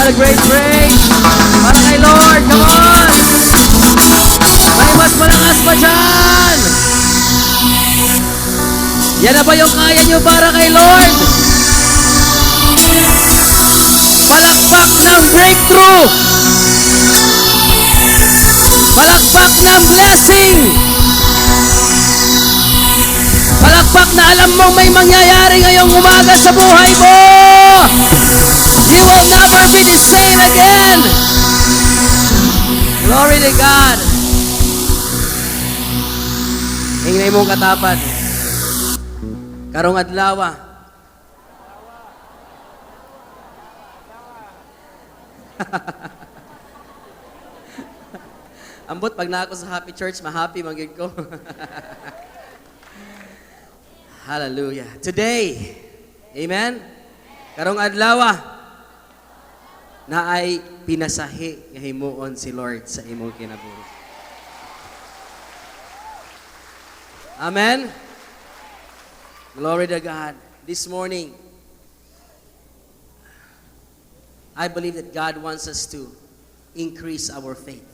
God a great praise. Para kay Lord, come on! May mas malakas pa dyan! Yan na ba yung kaya nyo para kay Lord? Palakpak ng breakthrough! Palakpak ng blessing! Palakpak na alam mong may mangyayari ngayong umaga sa buhay mo! You will never be the same again! Glory to God! Ingna imong katapad. Karong adlaw. Ambot pag naa ko sa Happy Church, ma-happy man gyud ko. Hallelujah. Today, amen? Karong adlaw, naay pinasahi nga himuon si Lord sa imong kinabuhi. Amen? Glory to God. This morning, I believe that God wants us to increase our faith.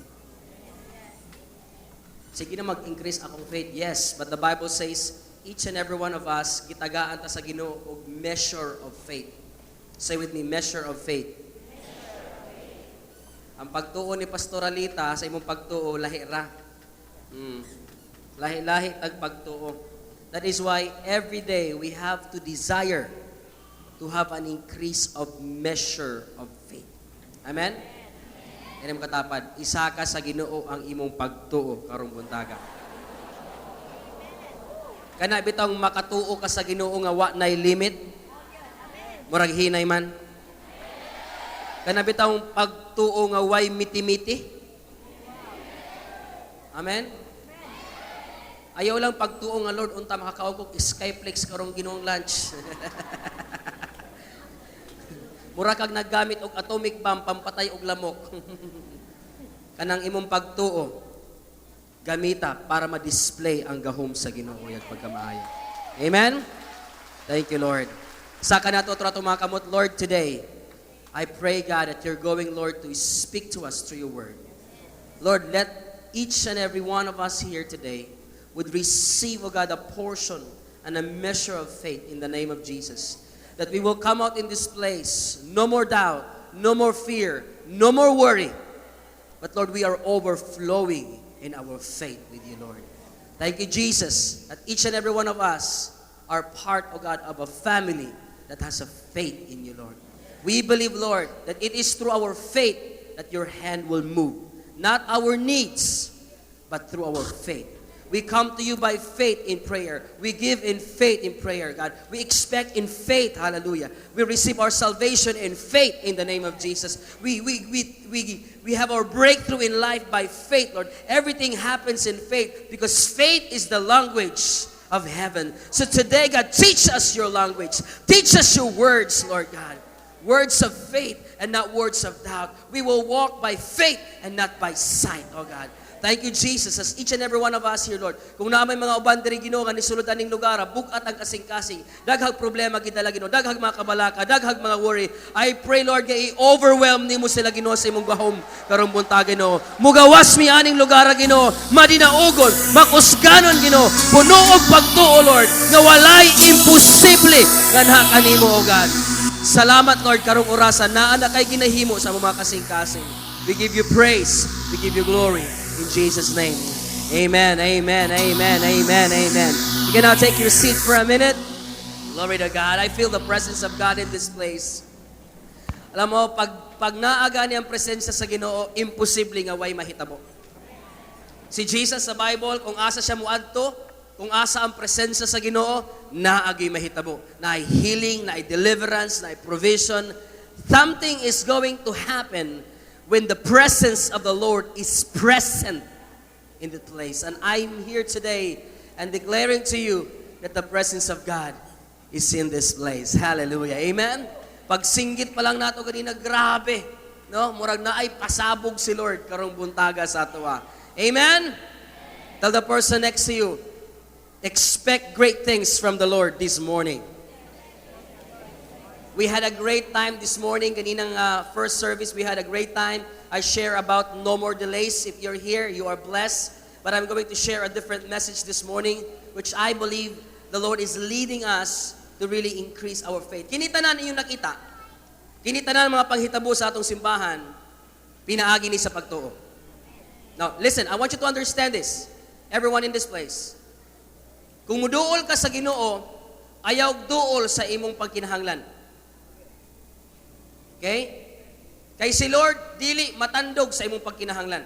Sige na, mag-increase akong faith. Yes, but the Bible says, each and every one of us, gitagaan ta sa Ginoo og measure of faith. Say with me, measure of faith. Ang pagtuo ni Pastor Alita sa imong pagtuo, lahi ra. Lahi-lahi tag pagtuo. That is why every day we have to desire to have an increase of measure of faith. Amen? Ingna imong katapad, isaka sa Ginoo ang imong pagtuo karong buntaga. Kana bitong makatuo ka sa Ginoo nga wa nay limit. Murag hinay man. Kana bitong pagtuo nga way miti-miti. Amen? Ayaw lang pagtuo nga, "Lord, unta makakaon kog Skyflex karong Ginoong lunch." Mura kag naggamit og atomic bomb pampatay og lamok. Kanang imong pagtuo gamita para ma-display ang gahom sa Ginoo yag pagkamaayo. Amen? Thank you, Lord. Saka nato ato mga kamot, Lord, today, I pray, God, that you're going, Lord, to speak to us through your word. Lord, let each and every one of us here today would receive, oh God, a portion and a measure of faith in the name of Jesus. That we will come out in this place, no more doubt, no more fear, no more worry. But Lord, we are overflowing in our faith with you, Lord. Thank you, Jesus, that each and every one of us are part, oh God, of a family that has a faith in you, Lord. We believe, Lord, that it is through our faith that your hand will move. Not our needs, but through our faith. We come to you by faith in prayer. We give in faith in prayer, God. We expect in faith, hallelujah. We receive our salvation in faith in the name of Jesus. We have our breakthrough in life by faith, Lord. Everything happens in faith because faith is the language of heaven. So today, God, teach us your language. Teach us your words, Lord God. Words of faith and not words of doubt. We will walk by faith and not by sight, oh God. Thank you, Jesus, as each and every one of us here, Lord. Kung naa may mga uban diri, Ginoo, nga nisulod aning lugar, bug-at ang kasing-kasing, daghag problema gidala, Ginoo, daghag mga kabalaka, daghag mga worry. I pray, Lord, nga i-overwhelm nimo sila, Ginoo, sa imong gahom karong buntag, Ginoo. Mugawas mi aning lugar, Ginoo, madinaugon, makusganon, Ginoo, puno og pagtuo, Lord, nga walay imposible nga naa kanimo, O God. Salamat, Lord, karong orasa naa na kay ginahimo sa mga kasing-kasing. We give you praise, we give you glory. In Jesus' name. Amen, amen, amen, amen, amen. You can now take your seat for a minute. Glory to God. I feel the presence of God in this place. Alam mo, pag naa gani ang presensya sa Ginoo, imposible nga way mahitabo. Si Jesus sa Bible, kung asa siya muadto, kung asa ang presensya sa Ginoo, naay mahitabo. Naay healing, naay deliverance, naay provision. Something is going to happen when the presence of the Lord is present in the place. And I'm here today and declaring to you that the presence of God is in this place. Hallelujah. Amen? Pagsinggit pa lang nato ganina, grabe. No? Murag naay pasabog si Lord karong buntaga sa atoa. Amen? Tell the person next to you, "Expect great things from the Lord this morning." We had a great time this morning. Kaninang first service, we had a great time. I share about no more delays. If you're here, you are blessed. But I'm going to share a different message this morning, which I believe the Lord is leading us to really increase our faith. Kini tanan inyong nakita. Kini tanan mga panghitabo sa atong simbahan, pinaagi ni sa pagtuo. Now, listen, I want you to understand this. Everyone in this place. Kung muduol ka sa Ginoo, ayaw duol sa imong pagkinahanglan. Okay? Kay si Lord dili matandog sa imong pagkinahanglan.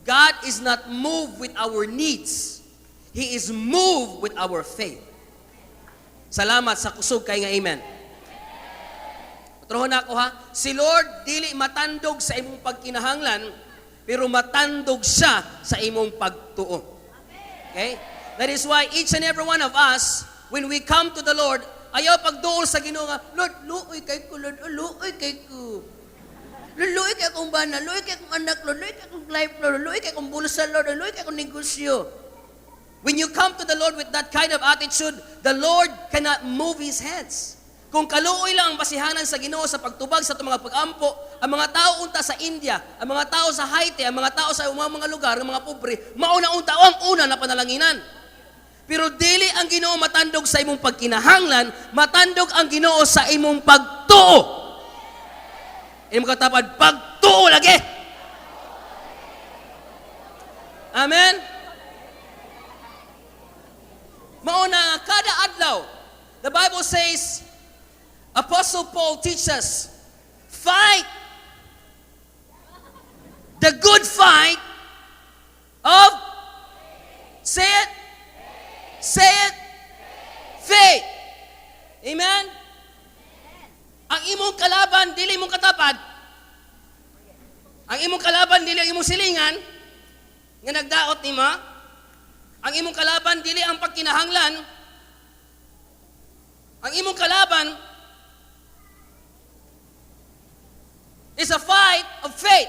God is not moved with our needs. He is moved with our faith. Salamat sa kusog kay nga amen. Utrohon nako ha. Si Lord dili matandog sa imong pagkinahanglan, pero matandog siya sa imong pagtuo. Okay? That is why each and every one of us, when we come to the Lord, ayaw pagduol sa Ginoo nga, "Lord, luoy kay ko, Lord, oh, luoy kay ko. Lord, luoy kay akong bana, luoy kay akong anak, Lord, luoy kay akong life, Lord, luoy kay akong bulsa, Lord, luoy kay akong negosyo." When you come to the Lord with that kind of attitude, the Lord cannot move His hands. Kung kaluoy lang ang basihanan sa Ginoo sa pagtubag sa atong mga pag-ampo, ang mga tao unta sa India, ang mga tao sa Haiti, ang mga tao sa mga lugar, ang mga pobre, mauna unta ang una na panalanginan. Pero dili ang Ginoo matandog sa imong pagkinahanglan, matandog ang Ginoo sa imong pagtuo. Imong katapad, pagtuo lagi. Amen? Mauna nga kada adlaw, the Bible says, Apostle Paul teaches us, fight the good fight of, say it, faith. Amen? Ang imong kalaban, dili imong katapad. Ang imong kalaban, dili ang imong silingan, nga nagdaot nimo. Ang imong kalaban, dili ang pagkinahanglan. Ang imong kalaban is a fight of faith.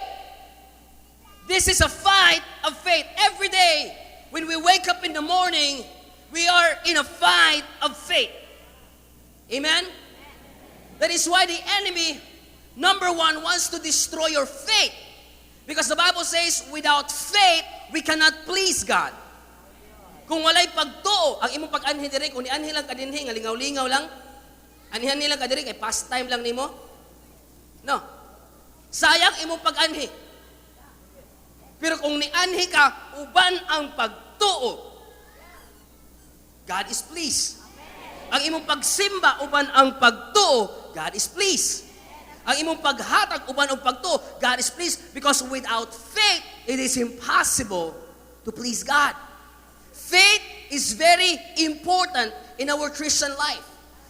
This is a fight of faith. Every day, when we wake up in the morning, we are in a fight of faith. Amen? That is why the enemy, number one, wants to destroy your faith. Because the Bible says, without faith, we cannot please God. Kung walay pagtuo, ang imong pag-anhi diri, kung nianhi lang ka dinhi, nga lingaw-lingaw lang, anhihan nila ka diri, kay pastime lang nimo. No. Sayang imong pag-anhi. Pero kung nianhi ka, uban ang pagtuo, God is pleased. Ang imong pagsimba, uban ang pagtuo, God is pleased. Ang imong paghatag, uban ang pagtuo, God is pleased. Because without faith, it is impossible to please God. Faith is very important in our Christian life.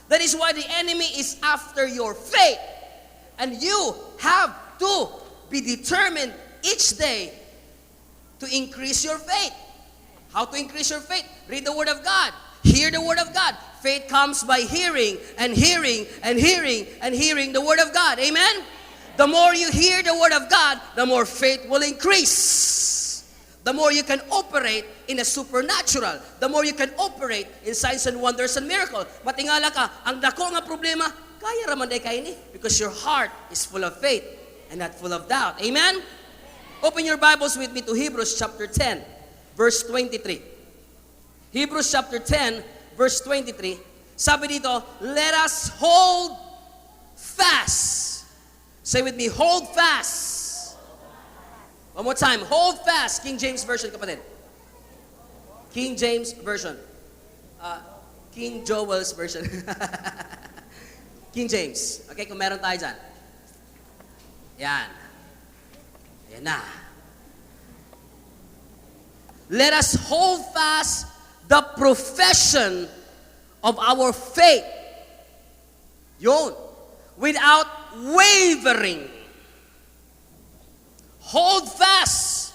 That is why the enemy is after your faith. And you have to be determined each day to increase your faith. How to increase your faith? Read the Word of God. Hear the Word of God. Faith comes by hearing and hearing and hearing and hearing the Word of God. Amen? The more you hear the Word of God, the more faith will increase. The more you can operate in a supernatural. The more you can operate in signs and wonders and miracles. Matingala ka, ang dako nga problema, kaya raman diay kay ni. Because your heart is full of faith and not full of doubt. Amen? Open your Bibles with me to Hebrews chapter 10, verse 23. Hebrews chapter 10, verse 23. Sabi dito, "Let us hold fast." Say with me, "Hold fast." One more time, "Hold fast." King James Version, kapatid. King James Version. King Joel's Version. King James. Okay, kung meron tayo dyan. Yan. Ayan na. "Let us hold fast the profession of our faith." Yun. "Without wavering." Hold fast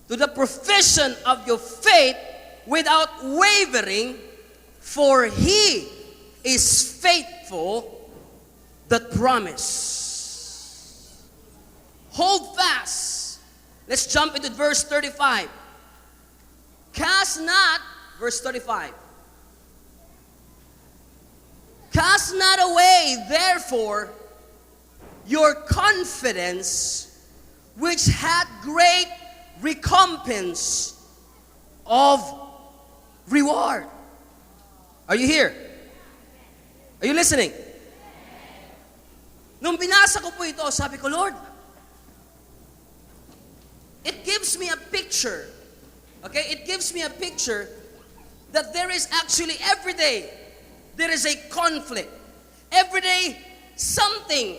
to the profession of your faith without wavering, for He is faithful that promise. Hold fast. Let's jump into verse 35. Cast not, verse 35. "Cast not away, therefore, your confidence, which hath great recompense of reward." Are you here? Are you listening? Nung binasa ko po ito, sabi ko, "Lord, it gives me a picture." Okay? It gives me a picture that there is actually every day, there is a conflict. Every day, something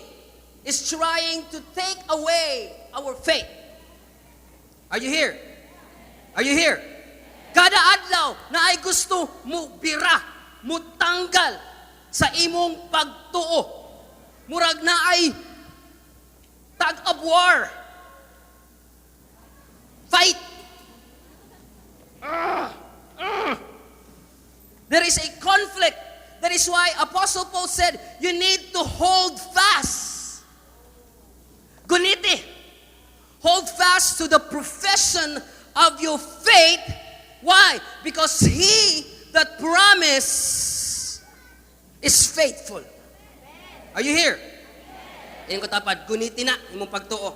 is trying to take away our faith. Are you here? Are you here? Kada adlaw naay gusto mo bira, mo tanggal sa imong pagtuo. Murag naay tug of war. Fight. Ah, ah. There is a conflict. That is why Apostle Paul said, you need to hold fast. Guniti. Hold fast to the profession of your faith. Why? Because he that promised is faithful. Are you here? Ingon ko tapad, guniti na imong pagtuo.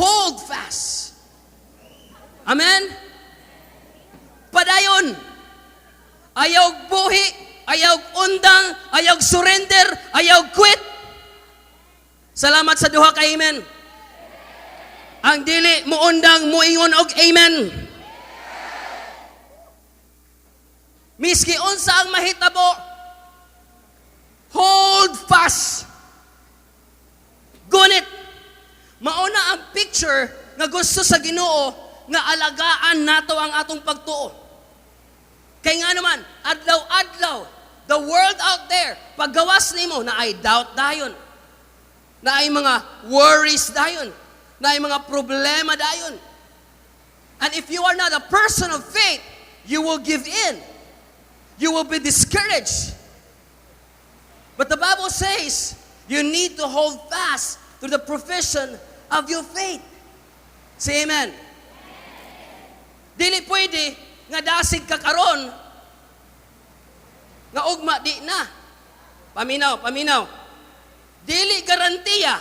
Hold fast. Amen? Padayon. Ayaw buhi, ayaw undang, ayaw surrender, ayaw quit. Salamat sa duha ka amen. Ang dili muundang muingon og amen. Miski unsa ang mahitabo, hold fast. Gunit, mauna ang picture nga gusto sa Ginoo nga alagaan nato ang atong pagtuo. Kay nga naman, adlaw-adlaw, the world out there, paggawas nimo naay doubt dayon. Naay mga worries dayon. Naay mga problema dayon. And if you are not a person of faith, you will give in. You will be discouraged. But the Bible says you need to hold fast to the profession of your faith. Say amen. Dili pwede nga dasig ka karon nga ugma di na. Paminaw, paminaw. Dili garantiya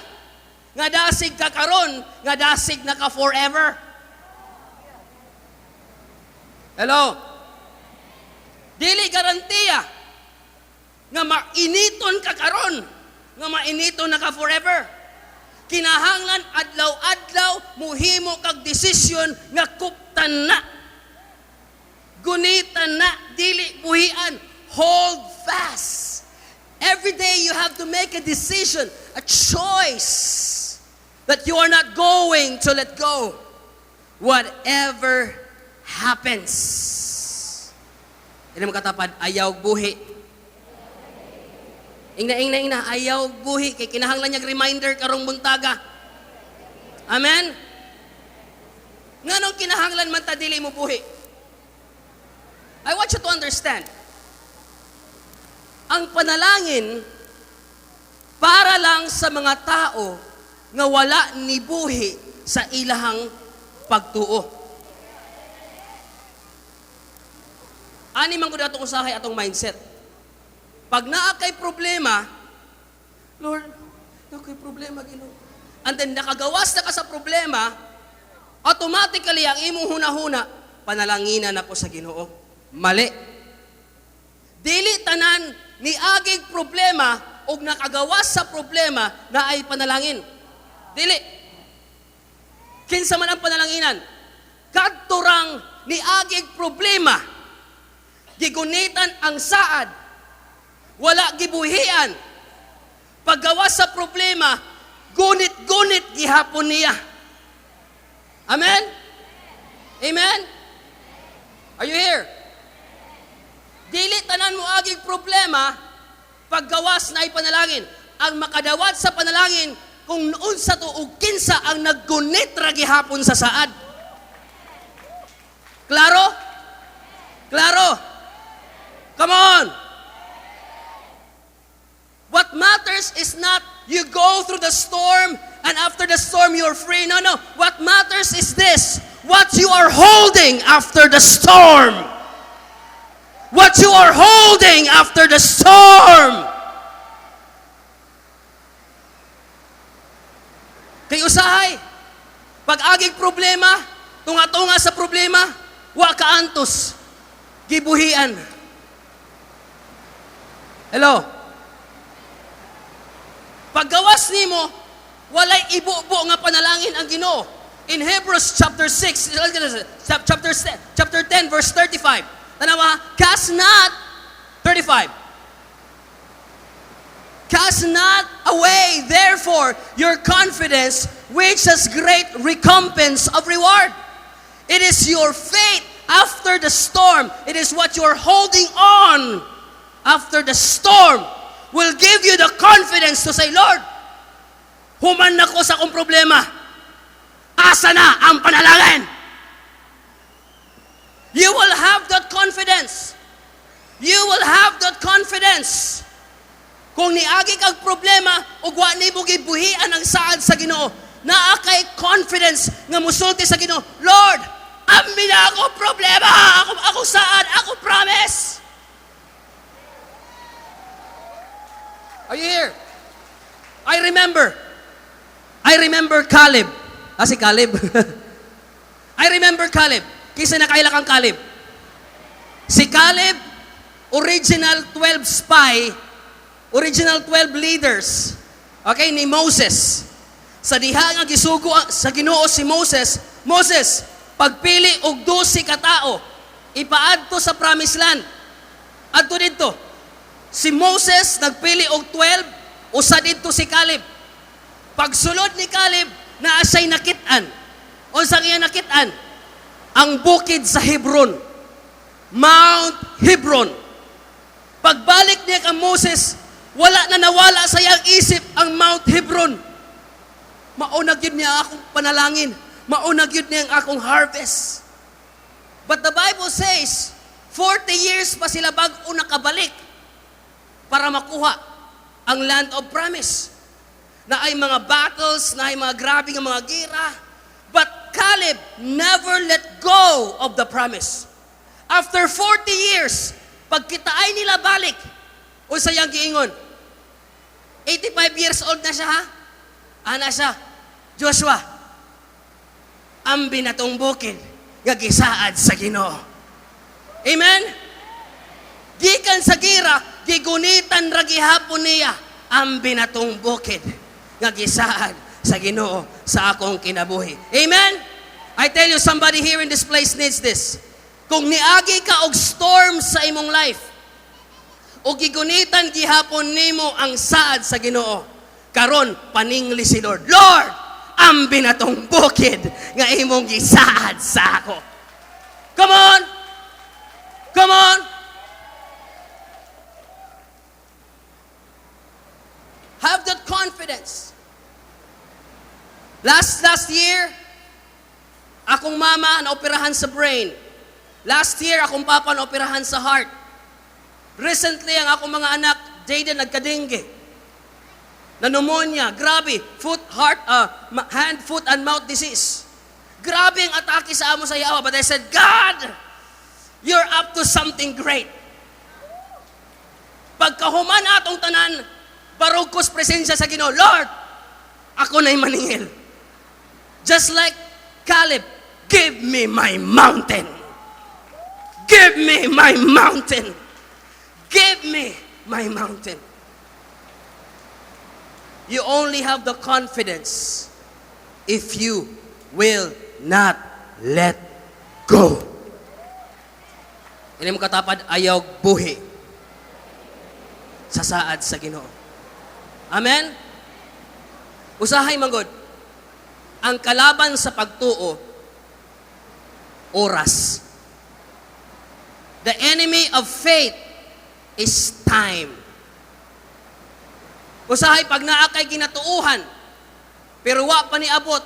nga dasig ka karon nga dasig na ka forever. Hello? Dili garantiya nga mainiton ka karon nga mainiton na ka forever. Kinahanglan adlaw-adlaw muhimo kag desisyon nga kuptan na. Gunitan na, dili buhian. Hold fast. Every day you have to make a decision, a choice that you are not going to let go, whatever happens. Ingon mo katapad, ayaw buhi. Ingna, ingna, ingna, ayaw buhi. Kay kinahanglan niya reminder karong buntaga. Amen? Nganong kinahanglan man ta dili mo buhi? I want you to understand. Ang panalangin para lang sa mga tao nga wala ni buhi sa ilahang pagtuo. Ani man gud atong usahay atong mindset. Pag naa kay problema, "Lord, naa kay problema, Ginoo." And then nakagawas na ka sa problema, automatically ang imong hunahuna, panalanginan ako sa Ginoo. Mali. Dili tanan ni agig problema og nakagawas sa problema naay panalangin. Dili. Kinsa man ang panalanginan? Kadto rang ni agig problema, gigunitan ang saad, wala gibuhian. Paggawas sa problema, gunit-gunit gihapon niya. Amen? Amen? Are you here? Dili tanan mo agig problema, paggawas naay panalangin. Ang makadawat sa panalangin, kung unsa to og kinsa ang naggunit ra gihapon sa saad. Klaro? Klaro? Come on! What matters is not you go through the storm and after the storm you're free. No. What matters is this: what you are holding after the storm. What you are holding after the storm. Kay usahay, pag aging problema, tunga-tunga sa problema, wa ka antos, gibuhian. Hello? Paggawas nimo, walay ibubo nga panalangin ang Ginoo. In Hebrews chapter 6, chapter 10, verse 35. Tanawa, cast not, 35. "Cast not away, therefore, your confidence, which has great recompense of reward." It is your faith after the storm. It is what you are holding on after the storm will give you the confidence to say, "Lord, human na ko sa akong problema. Asa na ang panalangin?" You will have that confidence. You will have that confidence. Kung niagi kag problema ug wa nimo gibuhian ang saad sa Ginoo, naa kay confidence nga musulti sa Ginoo, "Lord, ambi na ako problema, ako saad, ako promise." Are you here? I remember. I remember Caleb. Ah, si Caleb. I remember Caleb. Kinsa nakaila kang Caleb? Si Caleb, original 12 spy, original 12 leaders, okay, ni Moses. Sa diha nga gisugo sa Ginoo si Moses, "Moses, pagpili og 12 ka tao, ipaadto sa promised land." Adto didto. Si Moses nagpili og 12, usa didto si Caleb. Pagsulod ni Caleb, naa siya'y nakit-an. Unsang iya nakit-an? Ang bukid sa Hebron. Mount Hebron. Pagbalik niya kang Moses, wala na nawala sa iyang isip ang Mount Hebron. Mao na gyud niya akong panalangin. Mao na gyud niya ang akong harvest. But the Bible says, 40 years pa sila bag-o nakabalik para makuha ang land of promise. Naay mga battles, naay mga grabe nga mga gira. But Caleb never let go of the promise. After 40 years, pagkitaay nila balik, unsa iyang giingon? 85 years old na siya, ha? Ana siya, "Joshua, ambi na tong bukid nga gisaad sa Ginoo." Amen? Gikan sa gira, gigunitan ra gihapon niya, ambi na tong bukid nga gisaad sa Ginoo sa akong kinabuhi. Amen? I tell you, somebody here in this place needs this. Kung niagi ka og storm sa imong life, o gigunitan gihapon nimo ang saad sa Ginoo, karon paningli si Lord. "Lord, ambi na tong bukid nga imong gisaad sa ako." Come on! Come on! Have that confidence. Last last year, akong mama naoperahan sa brain. Last year, akong papa naoperahan sa heart. Recently, ang akong mga anak, Jaden nagka-dengue. Na pneumonia, grabe, foot, heart, hand, foot, and mouth disease. Grabe ang atake sa amo sa yawa. But I said, "God, you're up to something great." Pagkahuman atong tanan, barog ko's presensya sa Ginoo, "Lord, ako na'y maningil." Just like Caleb, "Give me my mountain. Give me my mountain. Give me my mountain." You only have the confidence if you will not let go. Ingna imong katapad, ayaw buhi sa saad sa Ginoo. Amen? Usahay manggod, ang kalaban sa pagtuo, oras. The enemy of faith is time. Usahay pag naa kay ginatuuhan, pero wa pa ni abot.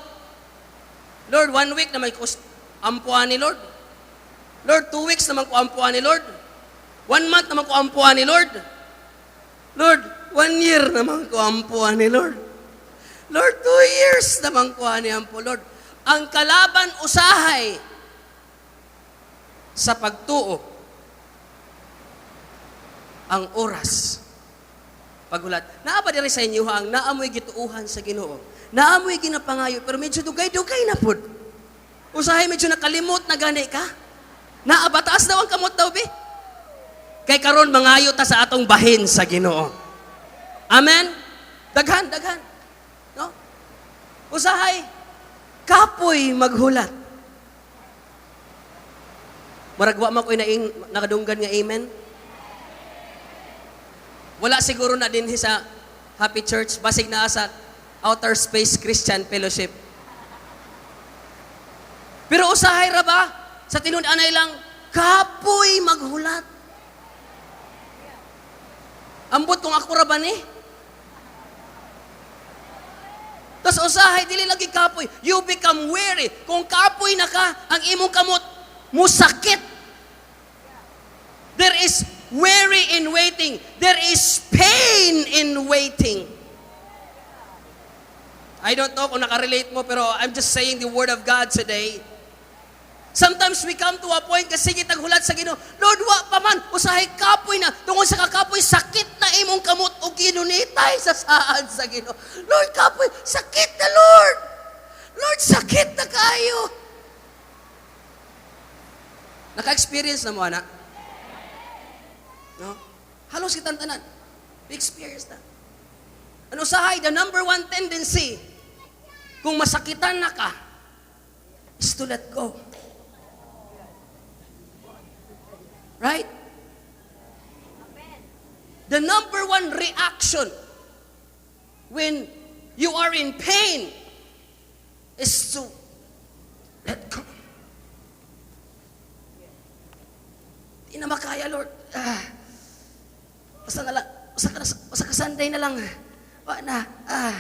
"Lord, one week naman ko ampuan ni Lord. Lord, 2 weeks naman ko ampuan ni Lord. One month naman ko ampuan ni Lord. Lord, one year naman ko ampuan ni Lord. Lord, 2 years naman ko ani ampo, Lord." Ang kalaban usahay sa pagtuo, Ang oras paghulat. Naa ba diri sa inyo ang naa moy gituuhan sa Ginoo? Naa moy ginapangayo pero medyo dugay-dugay na pud. Usahay medyo nakalimot na gani ka. Naa ba? Taas daw ang kamot daw, be. Kay karon mangayo ta sa atong bahin sa Ginoo. Amen? Daghan, daghan. No? Usahay, kapoy maghulat. Murag wa man ko'y nakadunggan nga amen. Wala siguro na din sa Happy Church, basig naa sa Outer Space Christian Fellowship. Pero usahay ra ba? Sa tinud-anay lang, kapoy maghulat. Ambot kung ako ra ba ni? Tapos usahay, dili lagi kapoy. You become weary. Kung kapoy na ka, ang imong kamot, musakit. There is weary in waiting. There is pain in waiting. I don't know kung nakarelate mo, pero I'm just saying the word of God today. Sometimes we come to a point kasi sige taghulat sa Ginoo, "Lord, wa pa man, usahay kapoy na." Tungod sa kakapoy, sakit na imong kamot o ginunitay sa saad sa Ginoo. "Lord, kapoy, sakit na, Lord. Lord, sakit na kayo." Naka-experience na mo, ana? No? Halos kitang tanan. We experience na. Ano usahay, the number one tendency, kung masakitan na ka, is to let go. Right? The number one reaction when you are in pain is to let go. "Di na makaya, Lord. Ah, basta na lang, basta ka Sunday na lang. Wa na, ah,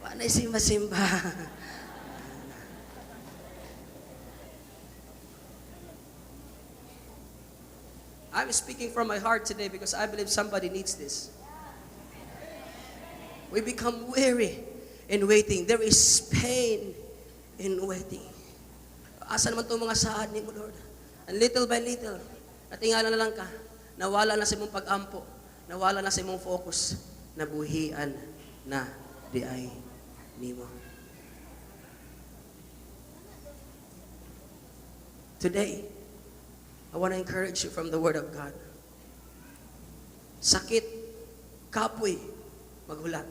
wa na simba-simba." I'm speaking from my heart today because I believe somebody needs this. We become weary in waiting. There is pain in waiting. "Asa naman itong mga saad ni mo, Lord?" And little by little, natingala na lang ka, nawala na sa imong pag-ampo, nawala na sa imong focus, nabuhian na diay nimo. Today, I want to encourage you from the Word of God. Sakit, kapoy, maghulat.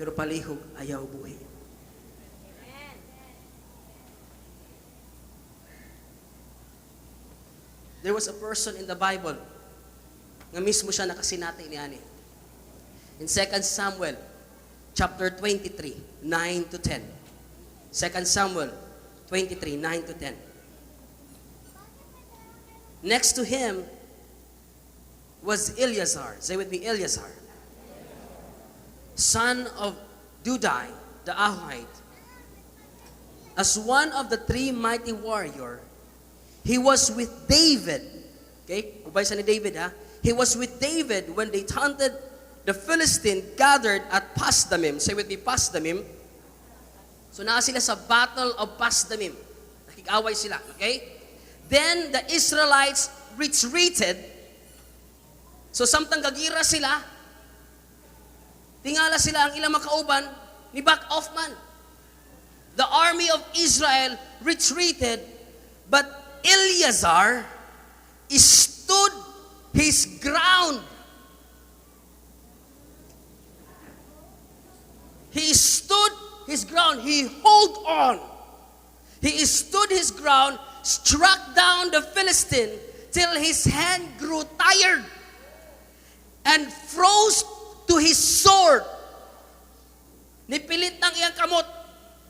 Pero palihog, ayaw buhi. There was a person in the Bible nga mismo siya nakasinati ni ani. In 2 Samuel chapter 23, 9 to 10. 2 Samuel 23, 9 to 10. Next to him was Eleazar. Say with me, Eleazar. Son of Dodai, the Ahohite. As one of the three mighty warrior, he was with David. Okay? Ubay sa ni David, ha? He was with David when they taunted the Philistine gathered at Pasdamim. Say with me, Pasdamim. So naa sila sa Battle of Pasdamim. Nakig-away sila, okay? Then the Israelites retreated. So samtang gagira sila, tingala sila ang ilang makauban, ni back off man. The army of Israel retreated, but Eleazar stood his ground. He stood his ground. He hold on. He stood his ground, struck down the Philistine till his hand grew tired and froze to his sword. Nipilit ng iyang kamot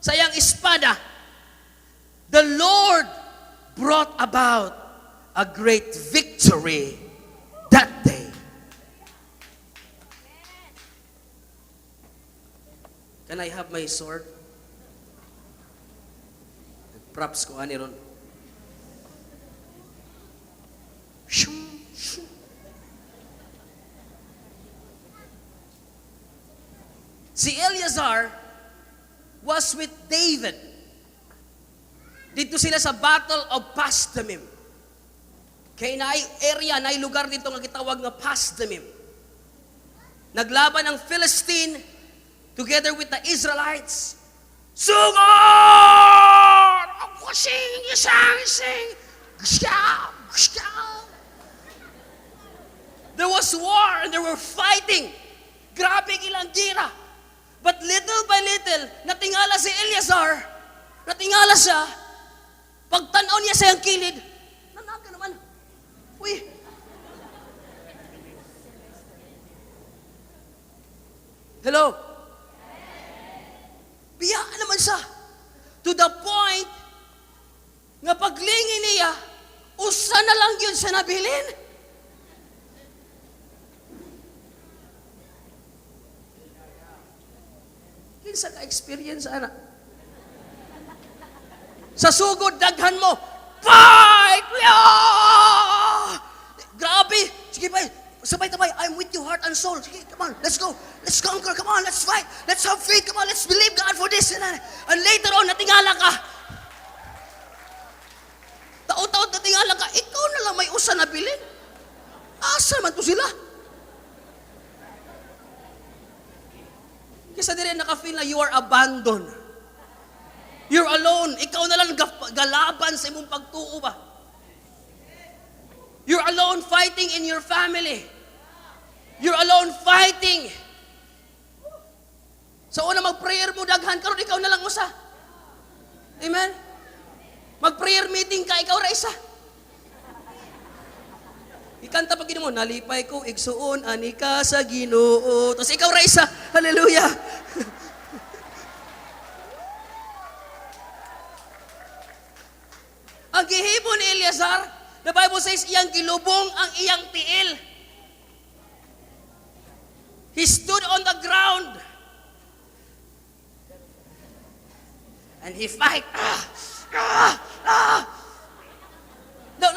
sa iyang espada. The Lord brought about a great victory that day. Can I have my sword? Props ko ani ron. Shoo, shoo. Si Eleazar was with David. Dito sila sa Battle of Pasdamim. Kay naay area, naay lugar dito nga gitawag nga Pasdamim. Naglaban ang Philistine together with the Israelites. Sugod! Sing, sing, sing. There was war and they were fighting. Grabe ilang gira. But little by little, natingala si Eleazar. Natingala siya. Pagtanaw niya sa iyang kilid, nanaga naman. Uy. Hello? Biyaan naman siya. To the point, nga paglingin niya, usa na lang yun siya nabilin. Kinsa ka experience, ana? Sa sugod, daghan mo, fight! Yeah! Grabe! Sige pa, sabay-tabay, I'm with you, heart and soul. Sige, come on, let's go. Let's conquer, come on, let's fight. Let's have faith, come on, let's believe God for this. And later on, natingala ka. Taot-taot natingala ka, ikaw na lang may usa na bilin. Asa man to sila? Kaysa diri naka-feel na you are abandoned. You're alone. Ikaw na lang galaban sa imong pagtuo ba? You're alone fighting in your family. You're alone fighting. Sa una mag-prayer mo daghan karon ikaw na lang usa. Amen. Mag-prayer meeting ka, ikaw ra isa. Ikanta pag mo, nalipay ko, igsuon, ani ka sa Ginoo. Tapos ikaw ra isa. Hallelujah. Ang gihimo ni Eleazar, the Bible says, iyang gilubong ang iyang tiil. He stood on the ground. And he fight. Ah, ah, ah. No,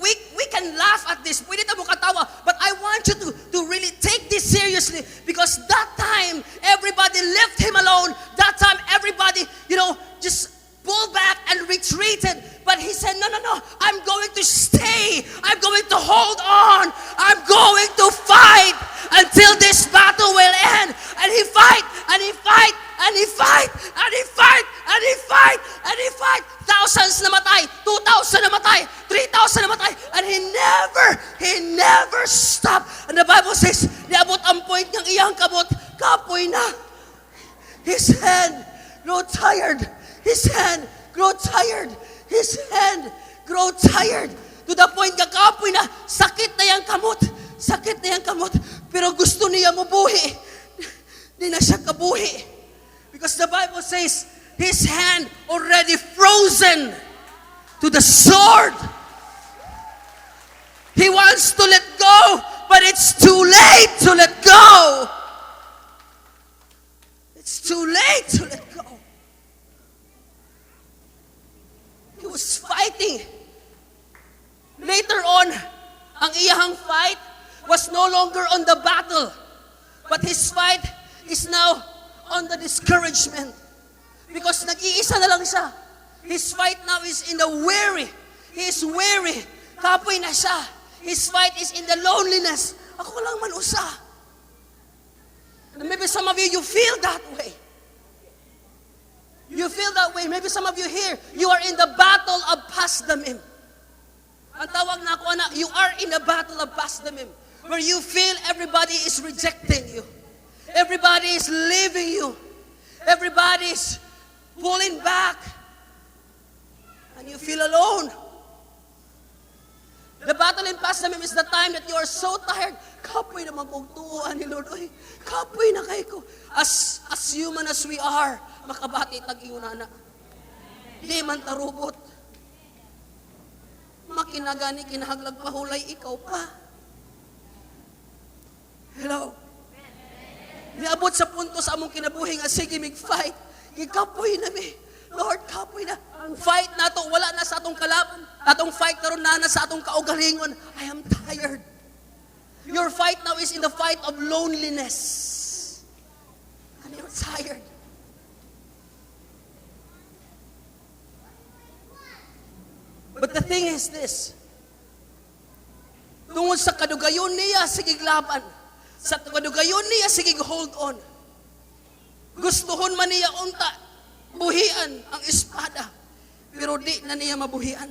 we can laugh at this. Pwede ta mo katawa. But I want you to really take this seriously, because that time, everybody left him alone. That time, everybody, just pulled back and retreated. But he said, no, no, no, I'm going to stay. I'm going to hold on. I'm going to fight until this battle will end. And he fight, and he fight, and he fight, and he fight, and he fight, and he fight. Thousands namatay, 2,000 namatay, 3,000 namatay. And he never stopped. And the Bible says, niabot ang point ng iyang kamot, kapoy na. His hand grew tired. His hand grew tired. His hand grew tired. To the point nga kapoy na, sakit na iyang kamot. Sakit na iyang kamot. Pero gusto niya mubuhi. Di na siya kabuhi. Because the Bible says, his hand already frozen to the sword. He wants to let go, but it's too late to let go. It's too late to let go. He was fighting. Later on, ang iyahang fight was no longer on the battle, but his fight is now on the discouragement. Because nag-iisa na lang siya. His fight now is in the weary. He is weary. Kapoy na siya. His fight is in the loneliness. Ako lang man usa. And maybe some of you, you feel that way. You feel that way. Maybe some of you here, you are in the battle of Pasdamim. Ang tawag na ako, anak, you are in the battle of Pasdamim, where you feel everybody is rejecting you. Everybody is leaving you. Everybody is pulling back. And you feel alone. The battle in Pasdamim is the time that you are so tired. Kapoy naman kong tuoan ni Lord. Oy, kapoy na kay ko. As human as we are, makabati tag-ingon na. Di man tarubot. Makinagani, kinahaglag pahulay, ikaw pa. Hello? Niabot sa punto sa among kinabuhi nga sige mig fight. Gikapoy na mi. Lord, kapoy na. Ang fight nato wala na sa atong kalaban. Atong fight karon na na sa atong kaugalingon. I am tired. Your fight now is in the fight of loneliness. And you're tired. But the thing is this. Tungod sa kadugayon niya, sige laban. Sa kadugayon niya, sige hold on. Gustuhon man niya unta, buhian ang espada. Pero di na niya mabuhian.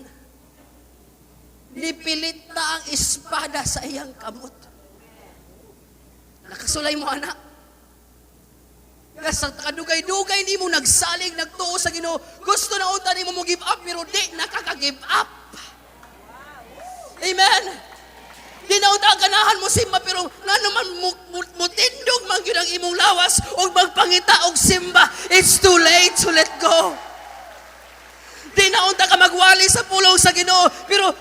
Nipilit na ang espada sa iyang kamot. Nakasulay mo, ana. Sa kadugay-dugay nimo nagsalig, nagtuo sa Ginoo. Gusto na unta nimo mo give up, pero di nakaka-give up. Amen. Di na unta ganahan mo simba, pero ngano man mutindog man gyud ang imong lawas ug magpangita og simba. It's too late to let go. Di na unta ka magwali sa pulong sa Ginoo, pero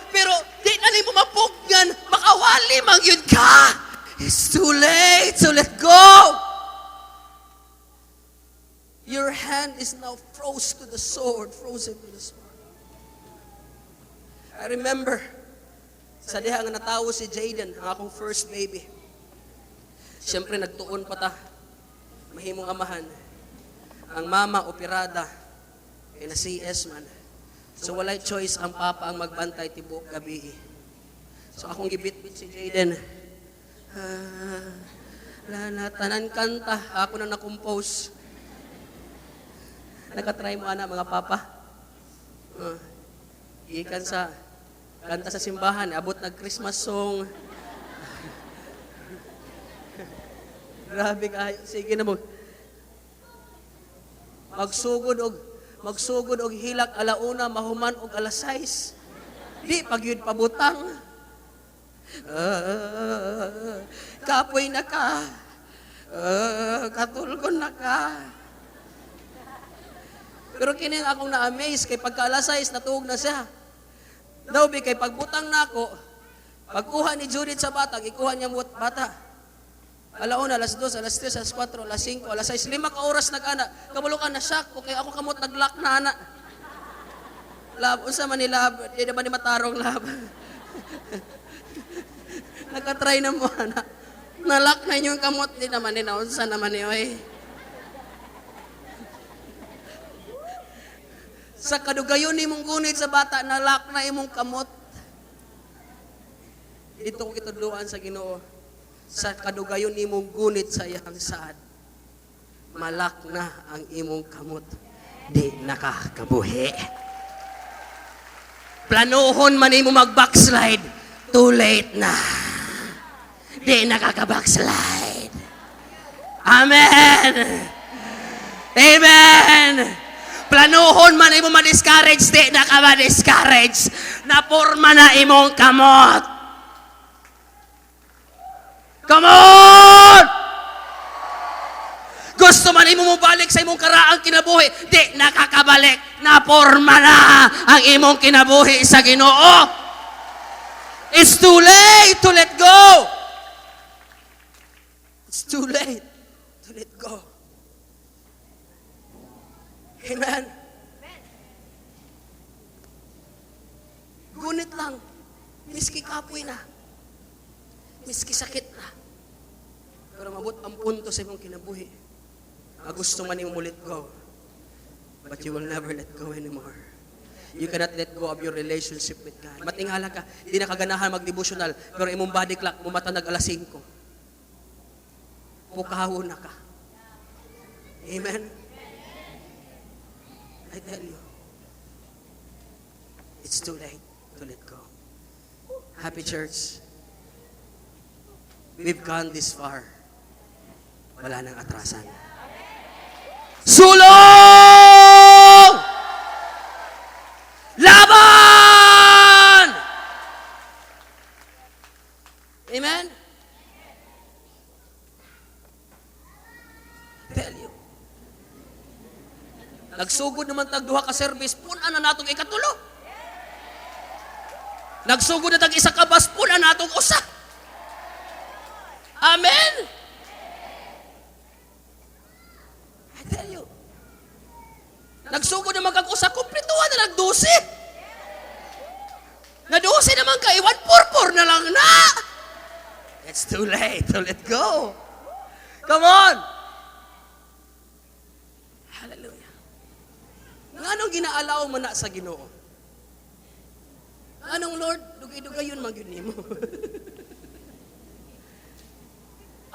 di na nimo mapugnan, makawali man gyud ka. It's too late to let go. Your hand is now froze to the sword, frozen to the sword. I remember, sa diha nga natawo si Jaden, ang akong first baby. Siyempre, nagtuon pa ta. Mahimong amahan. Ang mama, operada. Kay na CS man. So walay choice ang papa ang magbantay tibuok gabi. So akong gibitbit si Jaden. Ah, la tanan kanta ako na na-compose. Nakatry mo ana, mga papa? Gikan sa kanta sa simbahan, abot nag Christmas song. Grabe kayo. Sige na mo. Magsugod og hilak alauna, mahuman og alas 6. Di pag yun pabutang. Ah, kapoy na ka. Ah, katulgon na ka. Pero kini ang akong na-amaze kay pagka alas 6 natuog na siya. Daw bi kay pagbutang nako, pagkuha ni Judith sa bata, ikuha niya mo bata. Alauna, alas 2, alas 3, alas 4, alas 5, alas 6, 5 ka oras nag-ana. Kabalo ka na shock ko kay ako kamot nag-lock na ana. Love, unsa man ni love, di na ba ni matarong, love? Nakatry na mo ana. Na-lock na inyong kamot, di naman ni naunsa naman ni oy. Sa kadugayon nimong gunit sa bata, na-lock na imong kamot. Dito ko kitudloan sa Ginoo. Sa kadugayon nimong gunit sa iyang saad, ma-lock na ang imong kamot. Di nakakabuhi. Planuhon man nimo mag-backslide, too late na. Di nakaka-backslide. Amen! Amen! Planuhon man imo ma-discourage, di na ka ma-discourage. Naporma na imong kamot. Come on! Gusto man imo mobalik sa imong karaang kinabuhi, di nakakabalik. Naporma na ang imong kinabuhi sa Ginoo. It's too late to let go. It's too late to let go. Amen. Gunit lang. Miski kapoy na. Miski sakit na. Pero mabot ang punto sa imong kinabuhi. Nga gusto man imo let go. But you will never let go anymore. You cannot let go of your relationship with God. Matingala ka, di na kaganahan mag-devotional, pero imong body clock, mumata nag alas 5. Pukahon na ka. Amen? I tell you, it's too late to let go. Happy Church, we've gone this far. Wala nang atrasan. Sulong! Laban! Amen? Tell you. Nagsugod naman tag duha ka service, pun-an na natong ikatulo. Nagsugod na tag isa ka bus, pun-an natong usa. Amen? I tell you. Nagsugod naman kag usa, kumpletuhan na nagdusi. Nadusi naman kay 144 na lang na. It's too late to let go. Come on! Hallelujah. Nganong ginaalaw mo na sa Ginoo? Anong Lord? Dugay-dugayon man gyud nimo.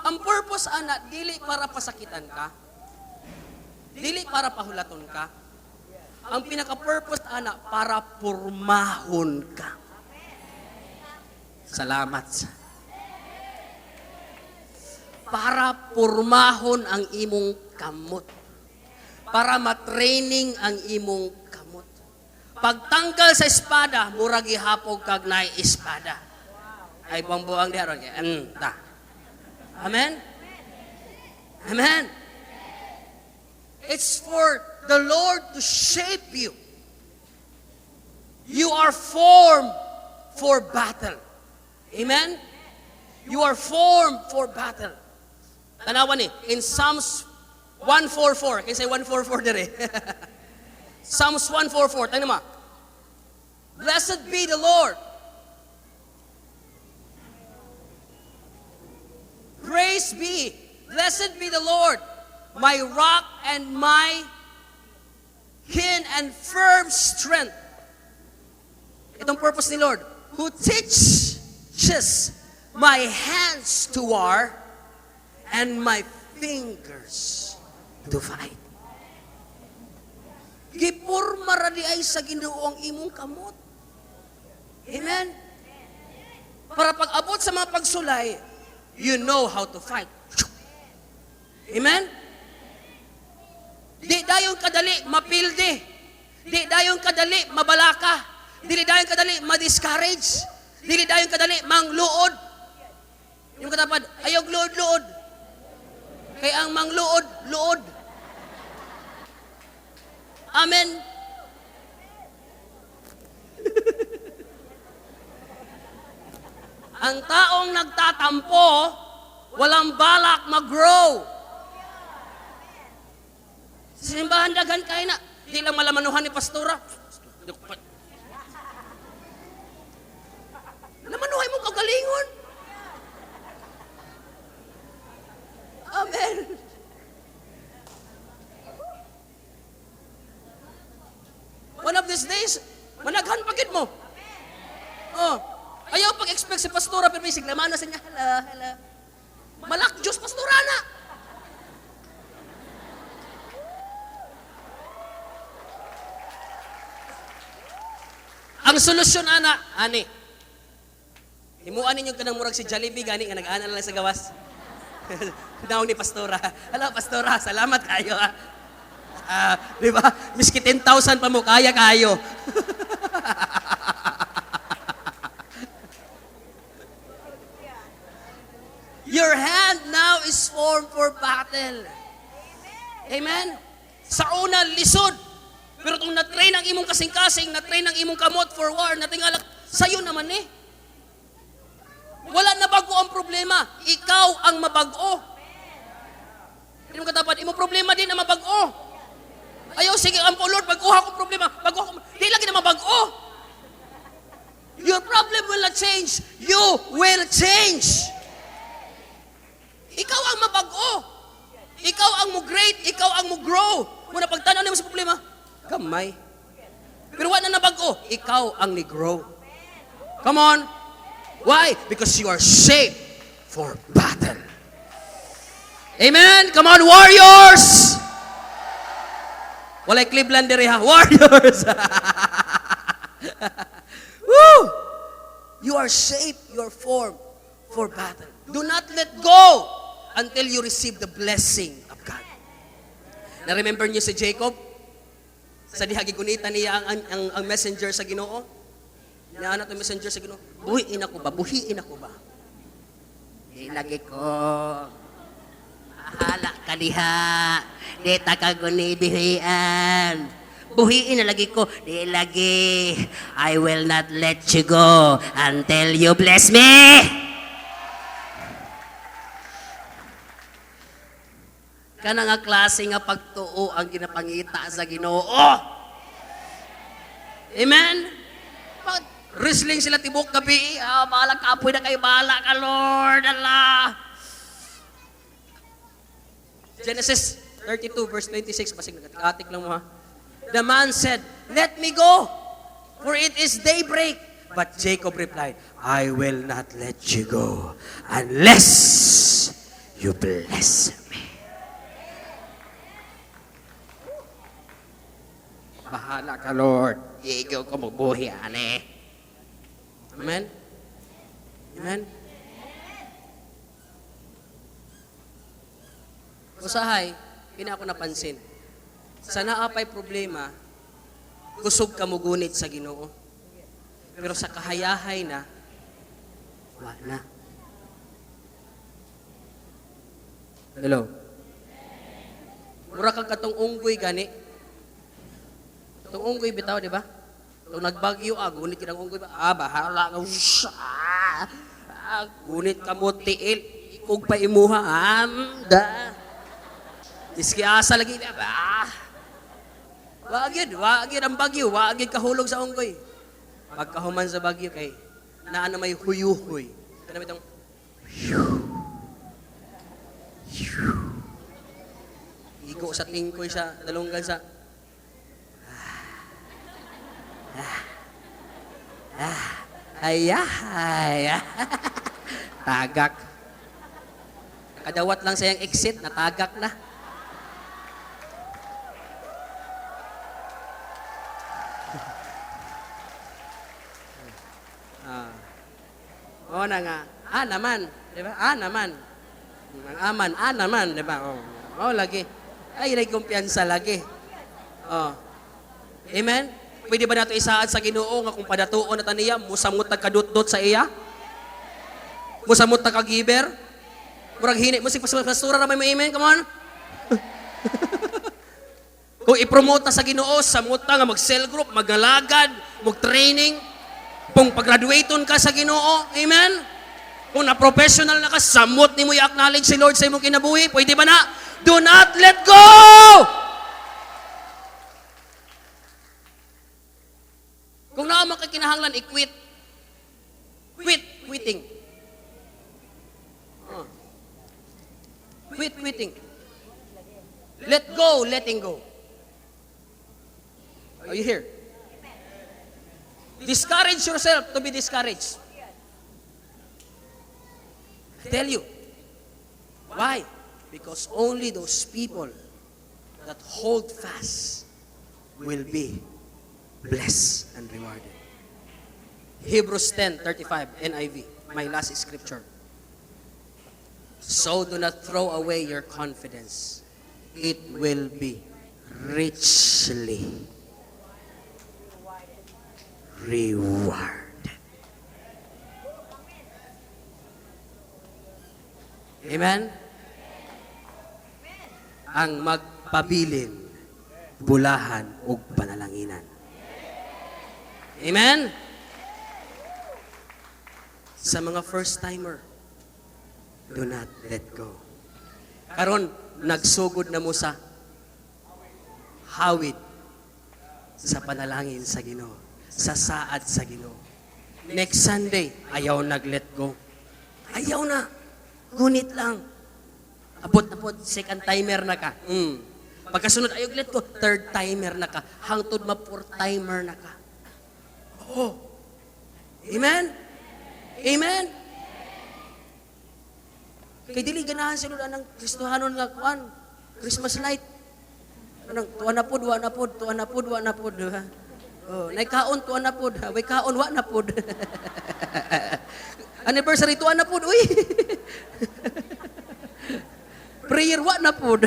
Ang purpose ana, dili para pasakitan ka. Dili para pahulaton ka. Ang pinaka-purpose ana, para pormahon ka. Salamat. Para pormahon ang imong kamot. Para matraining ang imong kamot. Pagtanggal sa espada, murag gihapog kag naay espada. Ay buang-buang diha ron. Ta. Amen? Amen. It's for the Lord to shape you. You are formed for battle. Amen? You are formed for battle. Tanawan ni, in Psalms 144, can say 144 dire. Psalms 144, tayo naman. Blessed be the Lord. Praise be. Blessed be the Lord, my rock and my kin and firm strength. Itong purpose ni Lord, who teaches my hands to war and my fingers to fight. Gipurma ra di ay sa Ginoo ang imong kamot. Amen? Para pag-abot sa mga pagsulay, you know how to fight. Amen? Di dayon kadali mapildi. Di dayon kadali mabalaka. Dili dayon kadali ma-discourage. Dili dayon kadali mangluod. Yung katapad, ayaw luod-luod. Kay ang mangluod, luod. Amen. Ang taong nagtatampo, walang balak mag-grow. Sa simbahan daghan kay na. Di lang malamanuhan ni pastora. Lamanuhay mo kagalingon. Amen. One of these days, managhan pagid mo. Oh, ayaw pag-expect si pastora, pero may siglamana sa niya, hala, hala. Malak Diyos, pastora na. Ang solusyon, ana, ani. Himuan ninyo kanang murag si Jollibee, gani, nga nag-ana lang sa gawas. Naong ni pastora. Hala, pastora, salamat kayo. Ha? Di ba? Miski 10,000 pa mo, kaya kayo. Your hand now is formed for battle. Amen? Sa una, lisod. Pero kung na-train ang imong kasing-kasing, na-train ang imong kamot for war, natingalak, sa'yo naman eh. Wala na bago ang problema. Ikaw ang mabago. Hindi mo katapat, imong problema din na mabago. Ayaw, sige, ang po, Lord, baguha ko problema. Baguha ko. Di lagi na mabago. Your problem will not change. You will change. Ikaw ang mabago. Ikaw ang mo-great. Ikaw ang mo-grow. Muna pagtanaw nimo sa problema, gamay. Pero wala na nabago. Ikaw ang ni-grow. Come on. Why? Because you are shaped for battle. Amen? Come on, warriors! Walay Cleveland diri ha. Warriors! Woo! You are shaped, you are formed for battle. Do not let go until you receive the blessing of God. Na-remember niyo si Jacob? Sa diha gigunita niya ang messenger sa Ginoo. Niya anak ang messenger sa Ginoo. Buhiin ako ba? Buhiin ako ba? Di lagi ko. Bahala ka diha. Di ta ka gunibihian. Buhiin na lagi ko. Di lagi. I will not let you go until you bless me. Kana nga klase nga pagtuo ang ginapangita sa Ginoo. Amen? Pag wrestling sila tibok gabi, bahala ka, apoy na kayo, bahala ka, Lord, Allah. Genesis 32 verse 26, basig nagkatik lang mo ha. The man said, "Let me go, for it is daybreak." But Jacob replied, "I will not let you go unless you bless me." Bahala ka, Lord. Ikaw ko magbuhi, ane. Amen? Amen? Usahay, kina ako napansin. Sa naapay problema, kusog ka mugunit sa Ginoo. Pero sa kahayahay na, wa na. Hello? Mura kang katong unggoy gani. Katong unggoy bitaw, di ba? Katong nagbagyo, gunit kinang unggoy ba? Ah, bahala ka. Whoosh, gunit ka mo, tiil. Ikog pa imuha. Da. Iski asa lagi. Ah. Wa gyud ang bagyo, wa gyud kahulog sa unggoy. Pagkahuman sa bagyo kay naa na may huyuhoy. Kana bitong igo sa tingkoy sa dalunggan sa ayahay. Tagak. Kadawat lang sa iyang exit, natagak na. Oo na nga. Ah, naman. Di ba? Ah, naman. Ang aman, ah, naman. Di ba? Oo. Oh, lagi. Ay, may kumpiyansa lagi. Oh. Amen? Pwede ba nato isaad sa Ginoo nga kung padatuon na taniya, musamot tag kadutdot sa iya? Musamot tag kagiber? Murag hini, musig pastura ra may mo, amen? Come on. Kung i-promote na sa Ginoo, samot ta nga mag-cell group, magalagad, mag-training, kung pag-graduateon ka sa Ginoo, amen? Kung na-professional na ka, samot nimo i-acknowledge si Lord sa imong kinabuhi, pwede ba na? Do not let go! Kung naa man kay kinahanglan, i-quit. Quit, quitting. Oh. Quit, quitting. Let go, letting go. Are you here? Discourage yourself to be discouraged. I tell you. Why? Because only those people that hold fast will be blessed and rewarded. Hebrews 10:35 NIV, my last scripture. So do not throw away your confidence. It will be richly rewarded. Amen? Ang magpabilin, bulahan ug panalanginan. Amen? Sa mga first-timer, do not let go. Karon, nagsugod na mo sa hawid sa panalangin sa Ginoo, sa saad sa Ginoo. Next Sunday, ayaw nag-let go. Ayaw na. Gunit lang. Abot na po, second timer na ka. Pagkasunod, ayaw let go, third timer na ka. Hangtod ma fourth timer na ka. Oh. Amen? Amen? Kay dili ganahan sila ng Kristohanon nga kuan, Christmas light. Anong tuwa na pod, wa na pod, tuwa na pod, wa na pod, di ba? Oh, nay kaon tuwa na pod, way kaon wa na pod. Anniversary tuwa na pod, uy. Prayer wa na pod.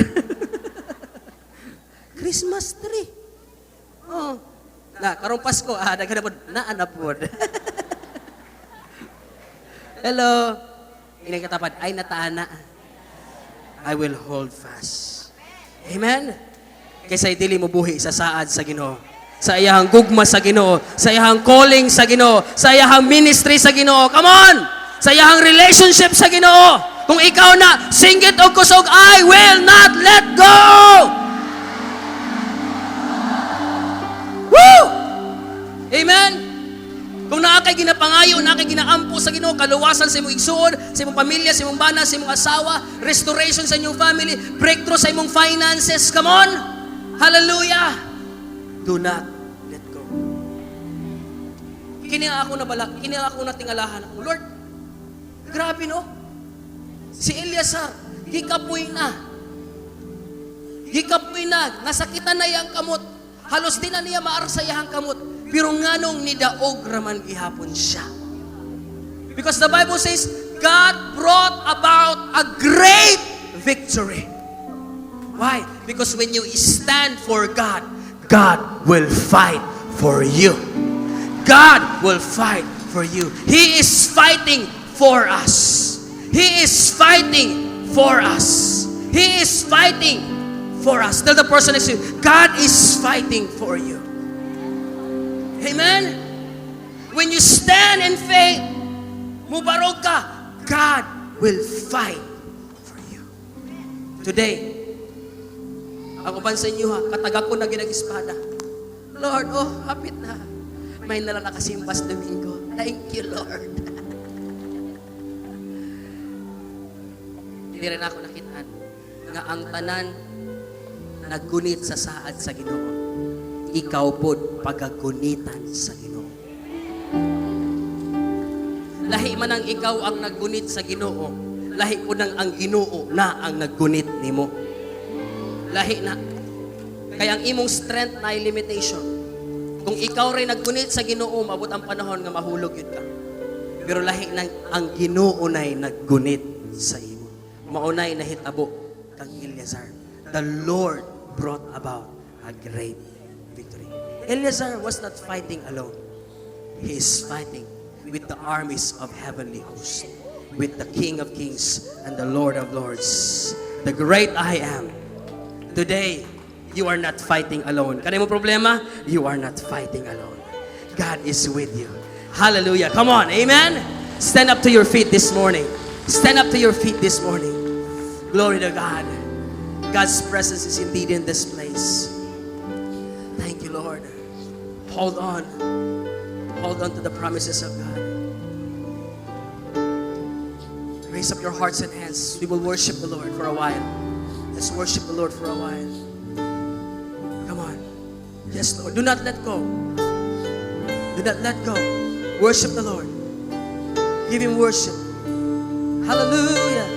Christmas tree. Oh. Na karong Pasko, daghan na pod, naa na pod. Hello. Inay katapad, ay nataana. I will hold fast. Amen? Kaysa dili mo buhi sa saad sa Ginoo. Sa iyahang gugma sa Ginoo, sa iyahang calling sa Ginoo, sa iyahang ministry sa Ginoo. Come on! Sa iyahang relationship sa Ginoo. Kung ikaw na singgit og kusog, I will not let go! Woo! Amen? Kung naa kay ginapangayo, naa kay ginaampo sa Ginoo, kaluwasan sa imong igsuon, sa imong pamilya, sa imong bana, sa imong asawa, restoration sa inyong family, breakthrough sa imong finances, come on! Hallelujah! Do not let go. Kini ang ako nabalak, kini ang ako natingalahan. Lord, grabe, no? Si Eleazar, gikapoy na. Gikapoy na, nasakitan na iyang kamot. Halos di na niya maarsa iyang kamot. Pero nganong nidaog raman gihapon siya? Because the Bible says, God brought about a great victory. Why? Because when you stand for God, God will fight for you. God will fight for you. He is fighting for us. He is fighting for us. He is fighting for us. Tell the person next to you, "God is fighting for you." Amen? When you stand in faith, mubarog ka, God will fight for you. Today, ang uban sa inyo ha, katagakon na gyud espada. Lord, oh, hapit na. May nala nakasimba sa Domingo. Thank you, Lord. Hindi rin ako nakitaan nga ang tanan naggunit sa saad sa Ginoo. Ikaw pod pagagunitan sa Ginoo. Lahi man ang ikaw ang naggunit sa Ginoo, lahi po nang ang Ginoo na ang naggunit nimo. Lahi na. Kaya ang imong strength na limitation. Kung ikaw rin naggunit sa Ginoo, maabot ang panahon nga mahulog gyud ka. Pero lahi nang ang Ginoo na'y naggunit sa imo. Maunay nahitabo kang Eleazar. The Lord brought about a great victory. Eleazar was not fighting alone. He is fighting with the armies of heavenly hosts, with the King of Kings and the Lord of Lords, the great I Am. Today, you are not fighting alone. Kanay mo problema? You are not fighting alone. God is with you. Hallelujah. Come on. Amen. Stand up to your feet this morning. Stand up to your feet this morning. Glory to God. God's presence is indeed in this place. Thank you, Lord. Hold on. Hold on to the promises of God. Raise up your hearts and hands. We will worship the Lord for a while. Let's worship the Lord for a while. Come on. Yes, Lord. Do not let go. Do not let go. Worship the Lord. Give Him worship. Hallelujah.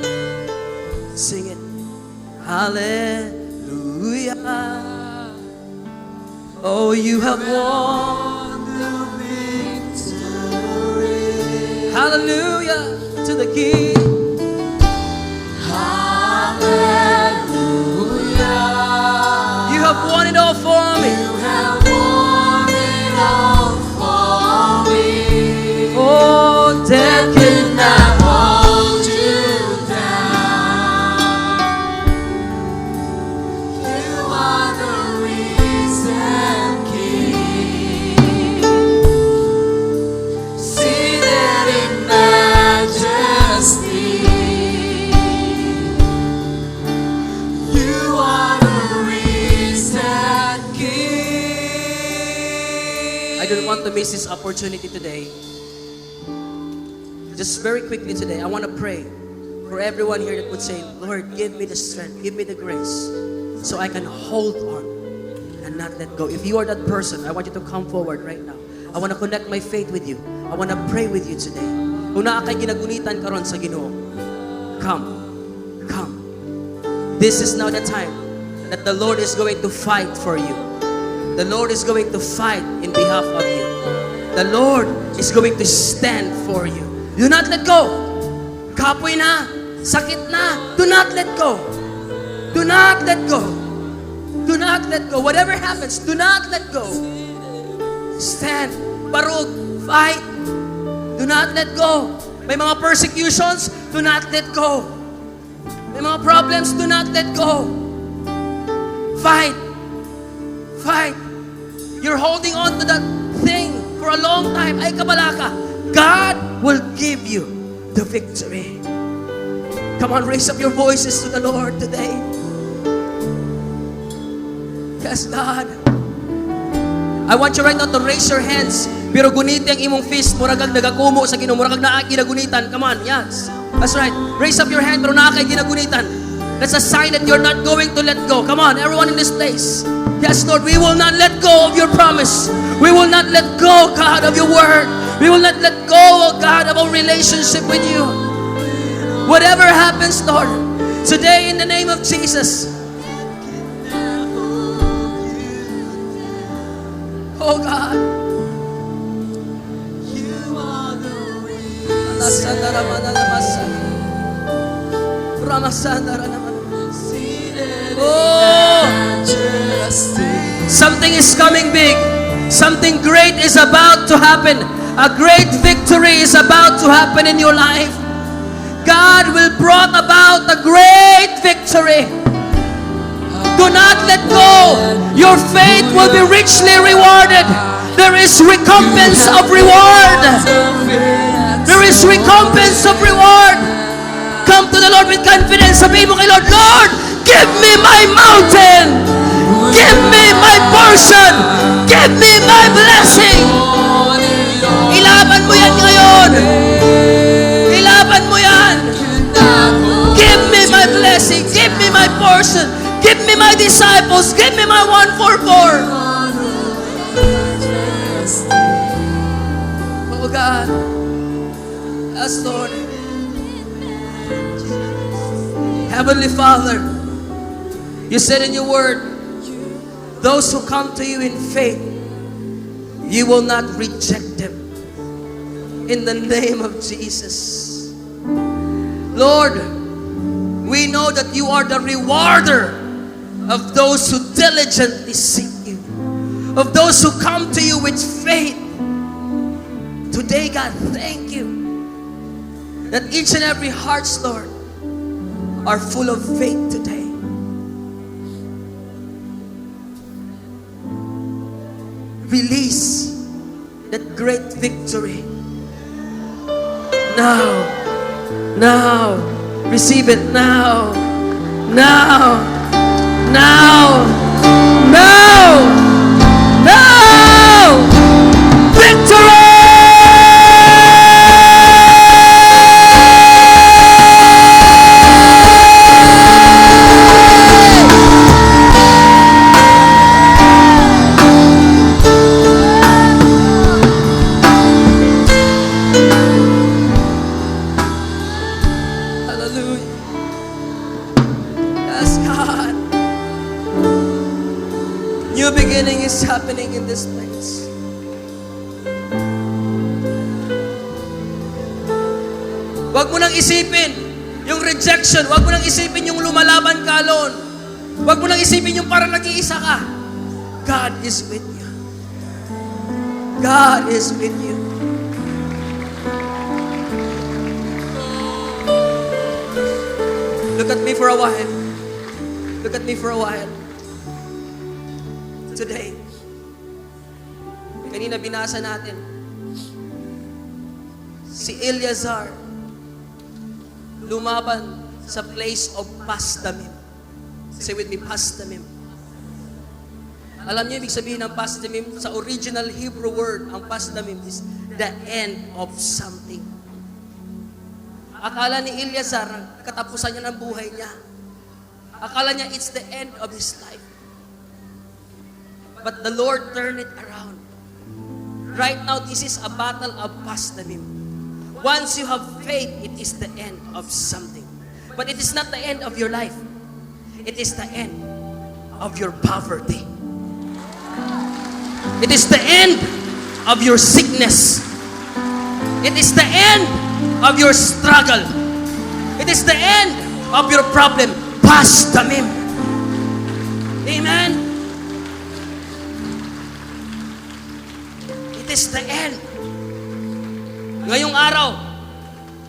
Sing it. Hallelujah. Oh, you have won the victory. Hallelujah to the King. Hallelujah. You have won it all for me. You have won it all for me. Oh, death Could not hold you down. You are the risen King, seated in majesty. You are the risen King. I don't want to miss this opportunity today. Just very quickly today, I want to pray for everyone here that would say, "Lord, give me the strength, give me the grace, so I can hold on and not let go." If you are that person, I want you to come forward right now. I want to connect my faith with you. I want to pray with you today. Kung naa kay ginagunitan karon sa Ginoo, come. Come. This is now the time that the Lord is going to fight for you. The Lord is going to fight in behalf of you. The Lord is going to stand for you. Do not let go. Kapoy na. Sakit na. Do not let go. Do not let go. Do not let go. Whatever happens, do not let go. Stand. Barog. Fight. Do not let go. May mga persecutions, do not let go. May mga problems, do not let go. Fight. Fight. You're holding on to that thing for a long time. Ay, kabalaka. God will give you the victory. Come on, raise up your voices to the Lord today. Yes, God. I want you right now to raise your hands. Pero guniti ang imong fist. Murag kag nagakumo sa Ginoo. Murag kag naa ginagunitan. Come on, yes. That's right. Raise up your hand pero naa kay ginagunitan. That's a sign that you're not going to let go. Come on, everyone in this place. Yes, Lord, we will not let go of your promise. We will not let go, God, of your word. We will not let go, oh God, of our relationship with you. Whatever happens, Lord, today in the name of Jesus. Oh God. You are the reason. Seated in Oh! majesty. Something is coming big. Something great is about to happen. A great victory is about to happen in your life. God will brought about a great victory. Do not let go. Your faith will be richly rewarded. There is recompense of reward. There is recompense of reward. Come to the Lord with confidence. Sabihin mo kay Lord, "Lord, give me my mountain. Give me my portion. Give me my blessing." Ilaban mo yan ngayon. Ilaban mo yan. Give me my blessing. Give me my portion. Give me my disciples. Give me my 144. Oh God. Yes, Lord. Heavenly Father, you said in your word, those who come to you in faith, you will not reject them. In the name of Jesus. Lord, we know that you are the rewarder of those who diligently seek you, of those who come to you with faith. Today, God, thank you that each and every hearts, Lord, are full of faith today. Release that great victory. Now. Now. Receive it now. Now. Now. Now. Now. Victory! Hallelujah. Yes, God. New beginning is happening in this place. Huwag mo nang isipin yung rejection. Huwag mo nang isipin yung lumalaban ka alone. Huwag mo nang isipin yung parang nag-iisa ka. God is with you. God is with you. Look at me for a while. Look at me for a while. Today, kanina binasa natin, si Eleazar lumaban sa place of Pasdamim. Say with me, Pasdamim. Alam niyo, ibig sabihin ng Pasdamim, sa original Hebrew word, ang Pasdamim is the end of something. Akala ni Eleazar, ang katapusan niya ng buhay niya. Akala niya it's the end of his life. But the Lord turned it around. Right now, this is a battle of Pasdamim. Once you have faith, it is the end of something. But it is not the end of your life. It is the end of your poverty. It is the end of your sickness. It is the end of your struggle. It is the end of your problem. Pasdamim. Amen. It is the end. Ngayong araw,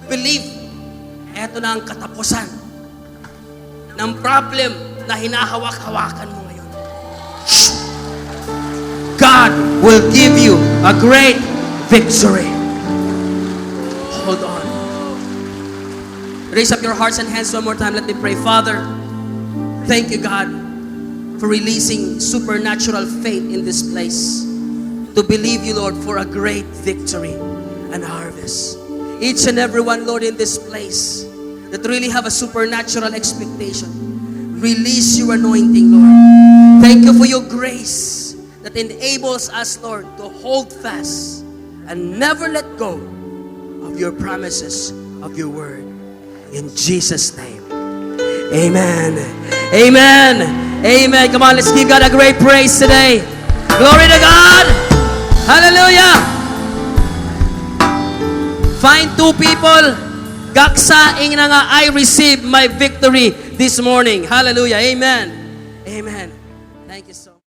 believe, eto na ang katapusan ng problem na hinahawak-hawakan mo ngayon. Shh! God will give you a great victory. Hold on. Raise up your hearts and hands one more time. Let me pray. Father, thank you, God, for releasing supernatural faith in this place. To believe you, Lord, for a great victory and harvest. Each and every one, Lord, in this place that really have a supernatural expectation, release your anointing, Lord. Thank you for your grace that enables us, Lord, to hold fast And never let go of your promises, of your word. In Jesus' name. Amen. Amen. Amen. Come on, let's give God a great praise today. Glory to God. Hallelujah. Find two people. Gaksa ingna nga, "I receive my victory this morning." Hallelujah. Amen. Amen. Thank you so